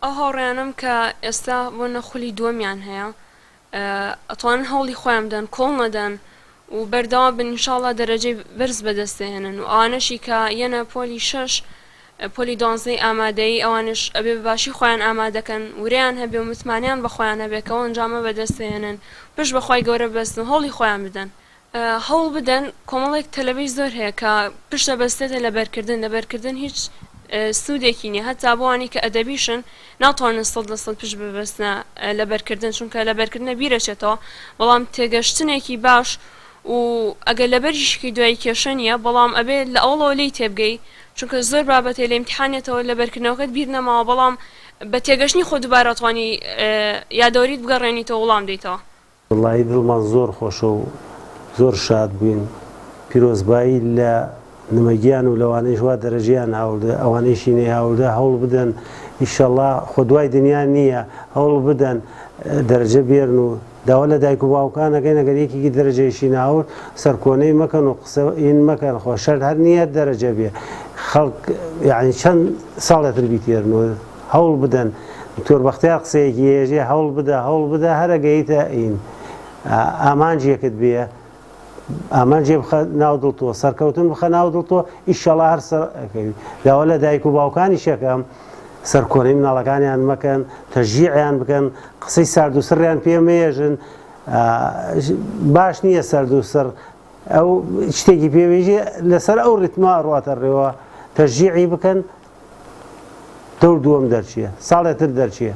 ئەو هاوڕێیانەم کە ئێستا بۆ نە خولی دووەمیان هەیە ئەتوانن هەوڵی خۆیان بدەن کۆڵ نەدەن و بەردەوام بن ان شاء اللە دەرەجەی بەرز بەدەست دەهێنن و ئەوانەشی کە یەنە پۆلی شەش پۆلی دوانزەی ئامادەیی ئەوانش ئەبێ بە باشی خۆیان ئامادەکەن ورەیان هەبێ و متمانەیان بە خۆیان هەبێ کە ئەو ئەنجامە بەدەست دەهێنن پشت بە خوای گەورە ببەستن و هەوڵی خۆیان بدەن. هەوڵ بدەن کۆمەڵێک تەلەبەی زۆر هەیە کە پشت دەبەستێتە لەبەرکردن لەبەرکردن هیچ سوودێکی نییە هەتا بۆوانی کە ئەدەبیشن ناتوانن 100% پشت ببەستنە لەبەرکردن چونکە لەبەرکردنە بیرەچێتەوە بەڵام تێگەشتنێکی باش و ئەگەر لەبەریشکی دوایی کێشە نییە بەڵام ئەبێ لە ئەوڵەوە لێی تێبگەی چونکە زۆر بابەتێ لە ئیمتیحانێتەوە لەبەرکردنەوەکەت بیر نەماوە بەڵام بە تێگەشتنی خۆ دووبارە توانی یادەوەریت بگەڕێنیتەوە وڵام دەیتەوە. وەڵایی دڵمان زۆر خۆشە و زۆر شاد بووین پیرۆزبایی لە نمە گیان و لەوانەیش وا دەرەجەیان هاوردە ئەوانەیشی نەیهاوردە هەوڵ بدەن ئیشەڵا خۆ دوای دنیا نییە هەوڵ بدەن دەرەجە بێرن و داوا لە دایک و باوکان ئەکەین ئەگەر یەکێکی دەرەجەیشی ناورد سەرکۆنەی مەکەن و قسە ئین مەکەن خۆ شەرت هەر نییە دەرەجە بێ خەڵک یعنی چەند ساڵێتر بیتێرن و هەوڵ بدەن دکتۆر بەختیار قسەیەکی هێژێ هەوڵ بدە هەوڵ بدە هەرە گەیتە ئین ئامانجێکت بێ ئامانجێ بخە ناو دڵ تۆ سەرکەوتن بخە ناو دڵ تۆ ئیشەڵا هەر سەرەکەوی داوا لە دایک و باوکانی شەکەم سەرکۆنەی مناڵەکانیان مەکەن تەژیعیان بکەن قسەی سارد و سڕیان پێ مێژن باش نییە سەرد و سڕ ئەو شتێکی پێوێژێ لەسەر ئەو ڕیتما ڕاتە ڕێوە تەژیعی بکەن دەور دووەم دەرچیە ساڵێ تر دەرچیە.